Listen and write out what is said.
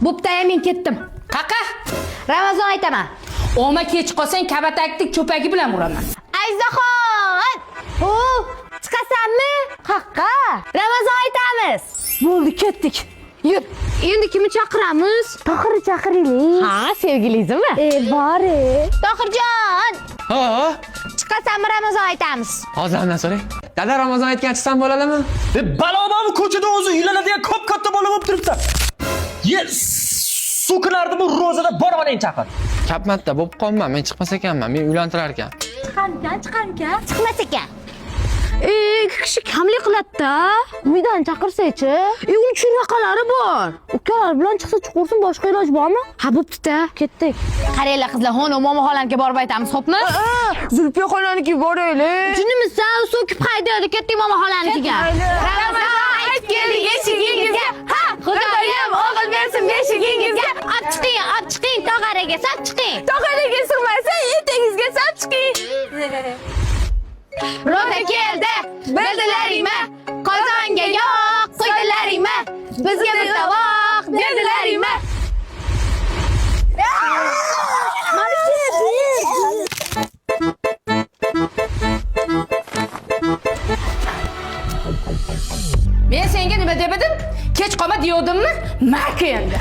Bo'pti, aya, men ketdim. Qaqa? Ramazon aytaman. Oma kech qolsang kabatakni cho'pagi bilan uraman. Ayzaxon! O, chiqasanmi? Qaqqa. Ramazon aytamiz. Bo'ldi, ketdik. Yur. Endi kimni chaqiramiz? Tohirni chaqiraylik. Ha, sevgilingizmi? E, bor. E. Tohirjon, Ha, chiqasanmi Ramazon aytamiz? hozir andan so'ray. Dada Ramazon aytgan chiqsam bo'ladimi? E, balo bormi ko'chada o'zi uylanadigan ko'p katta bola bo'lib turibsan. Ye, so'kinardi bu ro'zada bor onang chaqir. Kapmatda bo'lib qolman, men chiqmas ekanman, men uylantirar ekan. Chiqarkan, chiqarkan. Chiqmas ekan. E, ikki kishi kamlik qiladi-da. Umidani chaqirsak-chi? E, uni churvaqalari bor. Ukalari bilan chiqsa chiqursin, boshqa iloj bormi? Ha, bo'pti-da. Ketdik. Qaranglar qizlar, xo'no momo xolamga borib aytamiz, xo'pmi? Zulfiya xolanikiga boraylik. Jinnimisan, so'kib haydadi, ketdik momo xolanikiga. Ramazon aytib keldik eshigingizga. Ha, Xudoyim o'g'il bersin beshigingizga. Olib chiqing, olib chiqing, tog'araga sop chiqing. Tog'araga sig'masa, etagingizga sop chiqing. Ro'za keldi, bildilaringmi? Qozonga yo'q qo'ydilaringmi? Bizga bir tovoq dedilaringmi? Men senga nima deb edim? Kech qolma deyovdimmi? Maka endi.